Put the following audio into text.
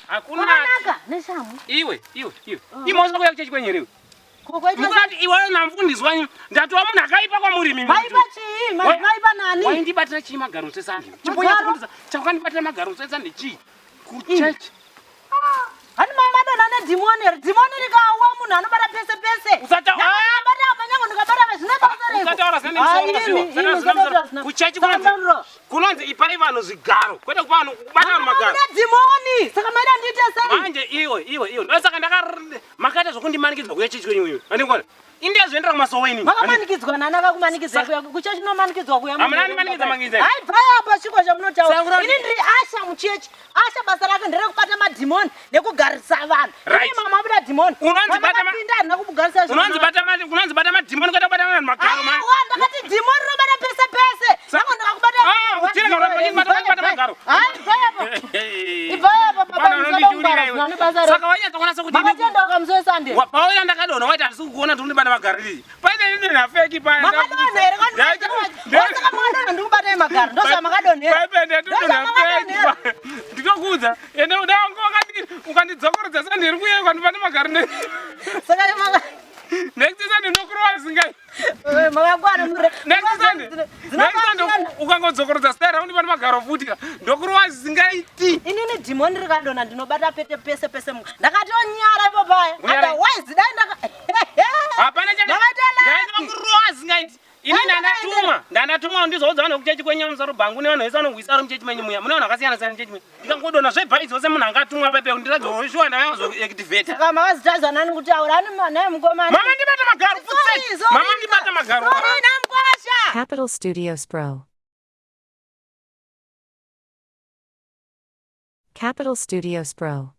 Hakuna. Kwakanaka neshamhu. Iwe, iwe, iwe. Imhosva kuya kuchechi kwenyu here iwe? Ko kwaita Mukunati iwe namufundisi wanyu ndatova munhu akaipa kwamuri mimi. Maipa chii? Maipa nani? Waindibatira chii magaro sesande? Chimbonyatsa chawakandibatira magaro sesande chii? Kuchechi. Hani mama dona nedhimoni here? Dhimoni rikawa munhu anobata pese pese. Usata- Nyangwe ndikabata apa nyangwe ndikabata apa zvine basa reiko? Usataura zina nemusoro Imi, zviwo. imi, usataura zina. Kuchechi Saka kunonzi ndaro. kunonzi ipai vanhu zvigaro kwete kupa vanhu kubata vanhu magaro. Muna dhimoni. Saka maida ndiite sei? Manje iwe iwe iwe ndosaka ndaka makaita zvokundimanikidza kuya chechi kwenyu iwe. Andikona. Inde zvoendera kumasowe ini. Makamanikidzwa nani akakumanikidza kuya kuchechi unomanikidzwa kuya. Hamuna andimanikidza manikidza. Hai bvai apa chiko chamunotaura. Saka Ini ndiri asha muchechi. Asha basa rake nderekubata madhimoni nekugarisa vanhu. Right. Ini mama abuda dhimoni. Unonzi bata ma- Pinda handina kumugarisa Unonzi bata mali unonzi bata madhimoni kwete kubata vanhu magaro mani. Aiwa ndakati dhimoni rinobata pese pese. Nyange ndakakubata. Ah, uchirega kuramba uchibata bata magaro. Hai bvai apa. Ibvai apa baba Bana musada unondityurira kungwara iwe. zvino nebasa re. Saka wainyatsokuona sekuti ini- Makatenda ukamusi Sunday. Pauya ndakadonha waiti handisi kukuona ndiri kundibata magaro ii. Paine ini nhafeki paya. Makadonha here kwandisaka makadonha ndikubatai magaro ndozvamakadonhera. Paipe ndinonhafeki. Ndinokuudza ende udango wakati ukandidzokorodza sandiri kuye ukandibata magaro ne Saka maka next Sunday ndinokurova zingai. makakwana mure. Next Sunday. Next Sunday ukangodzokorodza style raundibata magaro futi ndokurova zingaiti. Inini dhimoni rikadonha ndinobata pete pese pese mu. Ndakatonyara ipo paya. Kunyara- Otherwise dai ndaka Hapana chana. Makaita lucky. Ndainokurova zingaiti. Ini ndandatumwa, ndandatumwa ndizoudza vanhu vekuchechi kwenyu musoro bhangu nevanhu vese vanohwisa vari muchechi menyu muya. Mune vanhu vakasiyana siyana muchechi menyu. Ndikangodonha zvebhai dzose munhu angatumwa pepe ndiratidza shuwa ndavazoactivate. Saka makazitadza nani kutaura ani naye mukomana. Mama ndibata magaro Sorry, futseki. sorry, Mama ndibata magaro. Sorry namukwasha. Capital Studios Pro. Capital Studios Pro.